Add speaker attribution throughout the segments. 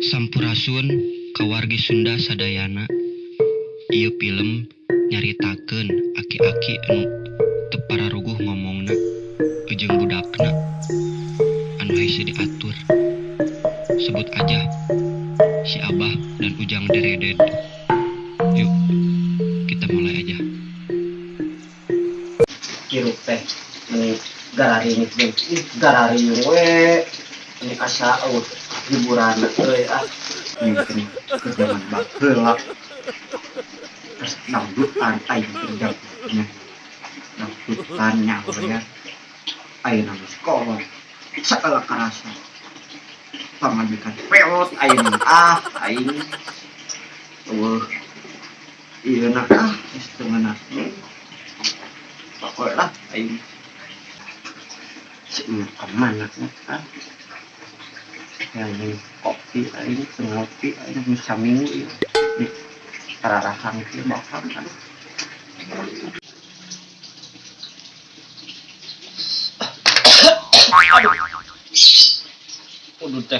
Speaker 1: Sampurasun ka wargi Sunda sadayana. Ieu pilem nyaritakeun aki-aki anu teu pararuguh ngomongna jeung budakna anu hese diatur. Sebut aja si Abah dan Ujang Dereded. Yuk, kita mulai aja.
Speaker 2: Hirup teh meni garariung jeung ih garariung we ini asa eueuh hiburan euy ah mungkin keur jaman baheula terus dangdutan aing keur jaman dangdutan nya we ya ayeuna geus kolot sagala karasa pamajikan peot ayeuna ah aing eueuh ieu na ah geus teu ngeunah. Pokoknya lah aing si kemana ah yang kopi aing teu ngopi aing geus saminggu ieu di kararahang kieu bahkan aduh. Aduh teh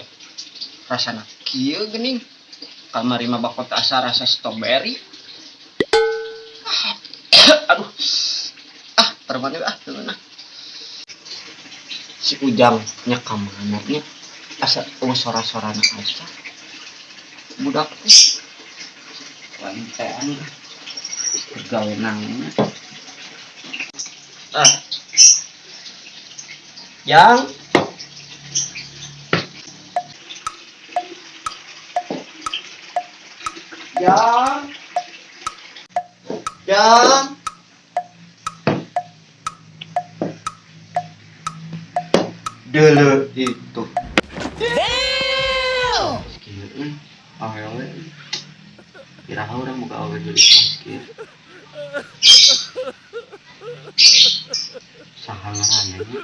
Speaker 2: rasana kieu geuning kamari mah bakot asa rasa strawberry. Aduh ah permane ah teu ngeunah. Si Ujang nya ka mana nya asa eueuh sora-sorana aja budak teh lain teh anu gawe naon ah Jang Jang Jang dele itu. Damn. Kieu awewe. Iraha urang boga awewe deui pas kieu. Saha ngaranna nya?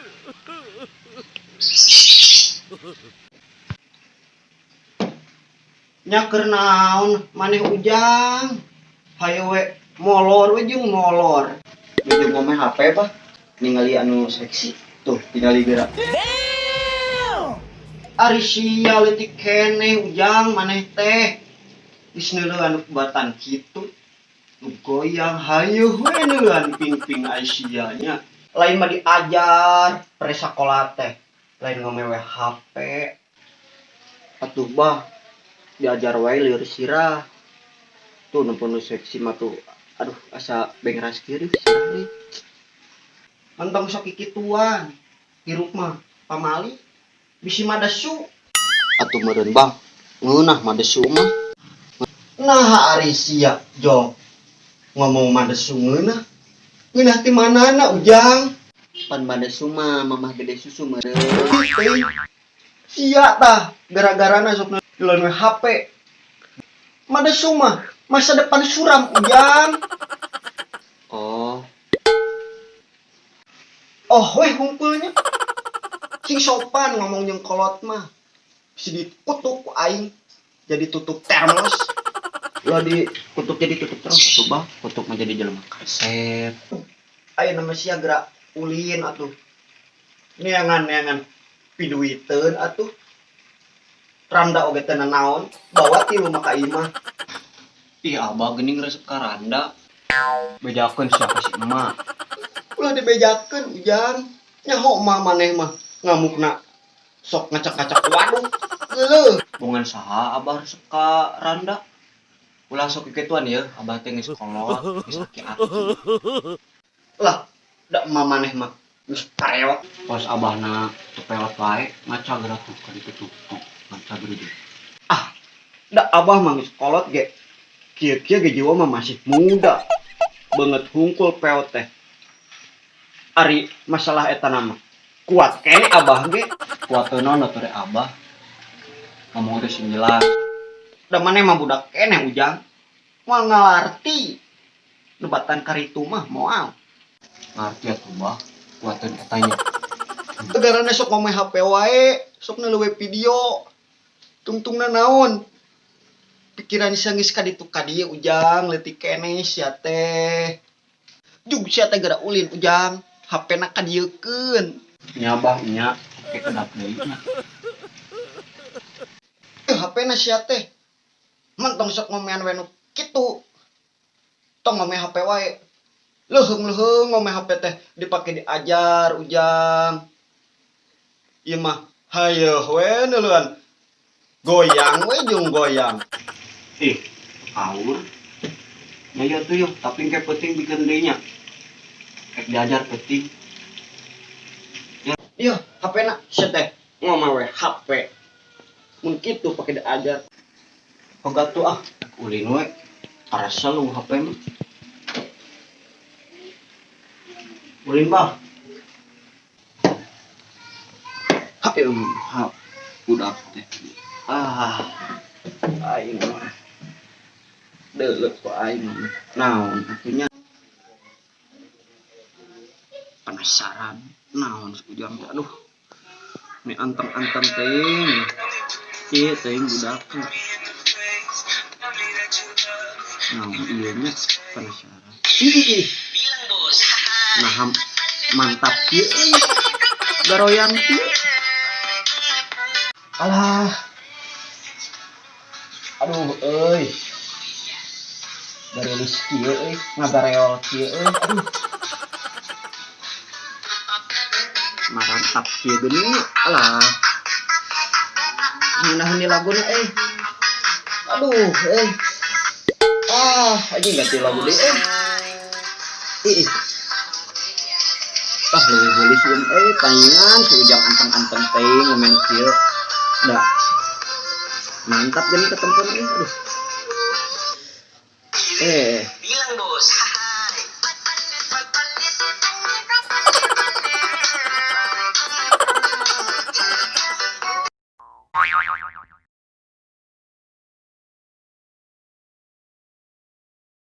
Speaker 2: Nya keur naon maneh Ujang? Hayo we molor we jeung molor. Nuju ngomeh HP bah ningali anu seksi tuh tingali geura. Ari sia leutik keneh Ujang maneh teh. Geus neuleuan nu batan kitu. Nu goyang hayu we neuleuan ping-ping ai sia nya. Lain mah diajar pre sakola teh, lain ngomewe HP. Atuh bah diajar wae lieur sirah. Tuh nempo nu seksi mah tuh aduh asa bengras kieu deuh sirah deui. Entong sok kikituan hirup mah pamali bisi madesu. Atuh meureun bah ngeunah madesu mah. Naha ari sia jol ngomong madesu ngeunah. Ngeunah ti manana Ujang? Pan madesu mah mamah gede susu meureun. Teuing sia tah gara-garana sok nulon we HP. Madesu mah masa depan suram Ujang. Oh. Oh weh hungkulnya. Sing sopan ngomong jeung kolot mah. Bisi dikutuk ku aing jadi tutup termos. Ulah dikutuk jadi tutup terus atuh bah, kutuk mah jadi jelema kasep. Ayeuna mah sia geura ulin atuh. Neangan-neangan piduiteun atuh. Randa oge teu nanaon, bawa tilu mah ka imah. Ih abah geuning resep ka Randa. Bejakeun sia ka si emak. Ulah dibejakeun Ujang. Nyaho emak maneh mah ngamukna sok ngacak-ngacak waduk. Geuleuh. Bongan saha abah resep ka Randa? Ulah sok kikituan yeuh, abah teh geus kolot, geus aki-aki. Lah, da emak maneh mah geus pareot. Pas abahna teu peot wae, ngaca geura tuh ka ditu tuh, ngaca geura deui. Ah, da abah mah geus kolot ge. Kieu-kieu ge jiwa mah masih muda. Beungeut hungkul peot teh. Ari masalah eta na mah kuat keneh abah ge. Kuat teu naon atuh re abah. Ngomong teh sing jelas. Da maneh mah budak keneh Ujang. Moal ngalarti. Nebatan karitu mah moal. Ngarti atuh bah, kuateun eta nya. Tegarana sok ngomeh HP wae, sok neuleuwe video. Tungtungna naon? Pikiran sia geus ka ditu ka dieu Ujang, leutik keneh sia teh. Jug sia teh geura ulin Ujang, HP-na kadieukeun. Nya bah nya, oke kedap deui nya. HP HP na sia teh. Mentong sok ngomean we nu kitu. Tong ngome HP wae. Leuheung-leuheung ngome HP teh dipake diajar Ujang. Ieu mah hayeuh we neuleuan. Goyang we jeung goyang.
Speaker 1: Ih, kaur. Ya ya tuh yo, tapi engke penting bikin deui nya. Rek diajar penting.
Speaker 2: Iya, HP na sia teh ngome we HP. Mun kitu pake diajar. Hoga tuh ah,
Speaker 1: Ulin we. Karasa lu HP mah. Ulin bah. HP ha budak teh. Ah, aing mah.
Speaker 2: Deuleuh ku aing mah. Naon atunya? Penasaran naon si Ujang teh, aduh. Ini anteng-anteng teuing. Ieu teuing budak teh. Naon ieu nya penasaran. Ih, ih. Nah, mantap kieu euy. Garoyang kieu. Alah. Aduh euy. Garelis kieu euy, ngagareol kieu euy. Aduh. Marantap kieu geuning nya. Alah. Ngeunaheun di laguna euy. Aduh euy. Ah, anjing ganti lagu deui euy. Ih, ih. Ah, leuwih geulis ieu euy, paingan si Ujang anteng-anteng teuing ngomen kieu. Da. Mantap geuning ketempon euy, aduh.
Speaker 3: Bilang bos.